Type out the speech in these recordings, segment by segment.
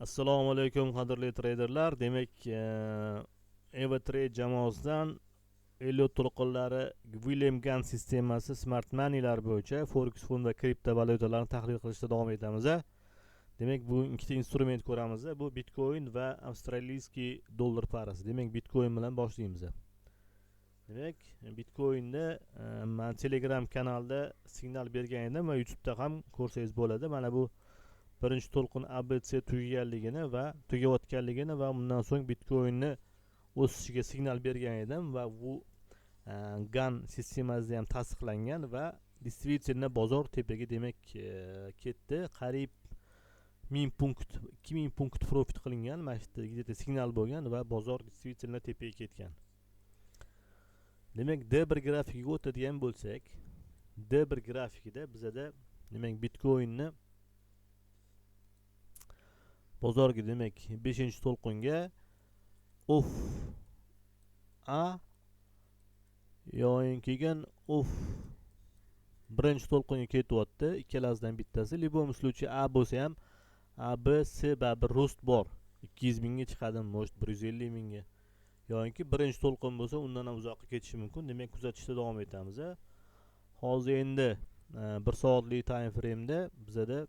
Assalomu alaykum, qadrli treyderlar. Demak, EvaTrade jamoasidan Elliot to'lqinlari, William Gann sistemasi, smart moneylar bo'yicha forex, fond va kriptovalyutalarni tahlil qilishda davom etamiz. Demak, bu ikkita instrument ko'ramiz. Bu Bitcoin va австралийский dollar parasi. Demak, Bitcoin bilan boshlaymiz. Demak, Bitcoinda man Telegram kanalda signal bergan edim va YouTube'da ham ko'rsangiz bo'ladi. Mana bu birinchi to'lqin ABC tugaganligini va tugayotganligini va undan so'ng Bitcoinni o'sishiga signal bergan edim va bu Gann sistemasida ham tasdiqlangan va действительно bozor tepaga, demak, ketdi. Qariyb 1000 punkt, 2000 punkt profit qilingan. Mana shu yerda где-то signal bo'lgan va bozor действительно tepaga ketgan. Demak, D1 grafikiga o'tadigan bo'lsak, D1 grafikida bizada, demak, Bitcoinni bozorga, demak, beshinchi to'lqinga of A yoyinki keyin of birinchi to'lqinga ketyapti, ikkalasidan bittasi. В любом случае A bo'lsa ham, A, B, C baribir рост bor, 200 mingga chiqadimi, может, 150 mingga yoinki birinchi to'lqin bo'lsa, undan ham uzoqqa ketishi mumkin. Demak, kuzatishda davom etamiz. Hozir endi 1 soatlik time frameda bizada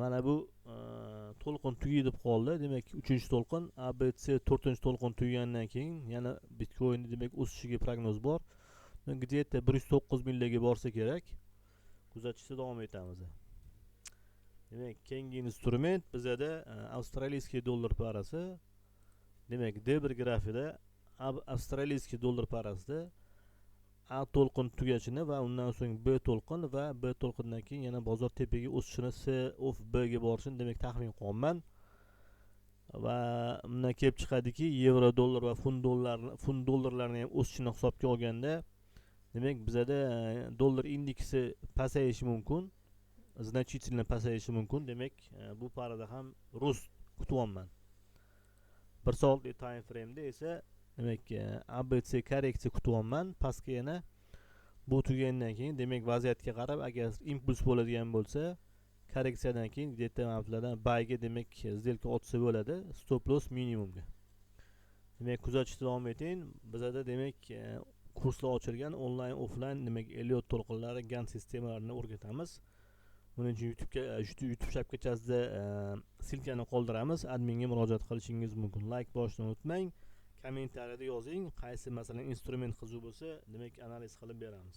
mana bu to'lqin tugay deb qoldi. Demak, uchinchi to'lqin A, B, C, to'rtinchi to'lqin tugagandan keyin yana Bitcoinni, demak, o'sishiga prognoz bor, где то 109 minglarga borsa kerak. Kuzatishda davom etamiz. Demak, keyingi instrument bizada австралийский dollar parasi. Demak, D1 grafida австралийский dollar parasida A to'lqin tugashini va undan so'ng B to'lqin va B to'lqindan keyin yana bozor tepaga o'sishini, C of B ga borishini, demak, taxmin qilyapman. Va undan kelib chiqadiki, yevro dollar va funt dollarlarni ham o'sishini hisobga olganda, demak, bizada dollar indeksi pasayishi mumkin, значительно pasayishi mumkin. Demak, bu parada ham рост kutyapman. 1 soatlik time frameda esa, demak, ABC korreksiya kutyapman pastga. Yana bu tugagandan keyin, demak, vaziyatga qarab, agar impuls bo'ladigan bo'lsa, korreksiyadan keyin где то mana bulardan buyga, demak, сделка ochsa bo'ladi, stop loss minimumga. Demak, kuzatishda davom eting. Bizada, demak, kurslar ochilgan, onlayn, offlayn. Demak, Elliot to'lqinlari, Gann sistemalarini o'rgatamiz. Buning uchun YouTube shapkachasida ссылка ni qoldiramiz, adminga murojaat qilishingiz mumkin. Layk bosishni unutmang, kommentariyada yozing, qaysi, masalan, instrument qiziq bo'lsa, demak, analiz qilib beramiz.